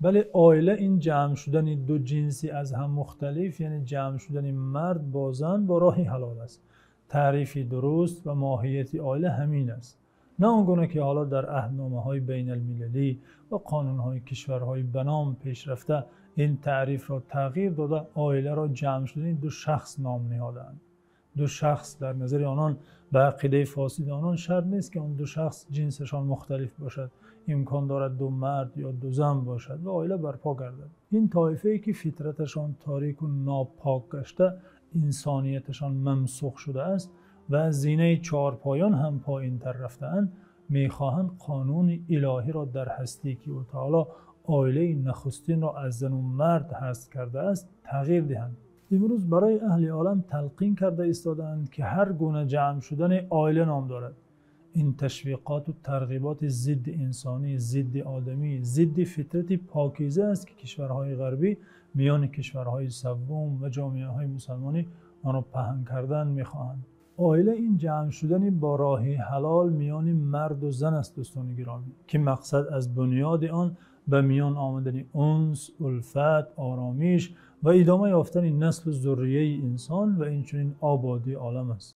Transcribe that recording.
Бале, оила ин ҷамъ шудани ду ҷинси аз ҳам мухталиф, яъне ҷамъ шудани мард бо зан ба роҳи ҳалол аст. Таърифи дуруст ва моҳияти оила ҳамин аст. На он гуна ки ҳоло дар аҳдномаҳои байналмилалӣ ва қонунҳои кишварҳои ба номи пешрафта ин таърифро тағйир дода, оиларо ҷамъ шудани ду шахс ном ниҳодаанд. Ду шахс дар назари онон, ба ақидаи фосиди онон шарт нест, ки он ду шахс ҷинсашон мухталиф бошад. Имкон дорад ду мард ё ду зан бошад ва оила барпо гардад. Ин тоифае ки фитраташон торик ва нопок гаштааст, инсонияташон мамсух шудааст ва аз зинаи чорпоён ҳам поинтар рафтаанд, мехоҳанд қонуни илоҳиро дар ҳастае, ки ӯ таъоло оилаи нахустинро аз зан ва мард ҳаст кардааст, тағйир диҳанд. Имрӯз барои аҳли олам талқин карда истодаанд, ки ҳар гуна ҷамъ шудан оила ном дорад. Ин ташвиқот ва тарғибот зидди инсонӣ, зидди одамӣ, зидди фитрати покиза аст, ки кишварҳои ғарбӣ миёни кишварҳои сеюм ва ҷомеаҳои мусулмонӣ онро паҳн кардан мехоҳанд. Оила ин ҷамъ шудан ба роҳи ҳалол миёни мард ва зан аст, дӯстони гиромӣ, ки мақсад аз бунёди он ба миён омадани унс, улфат, оромиш ва идома ёфтани насл ва зурриёти инсон ва инчунин ободии олам аст.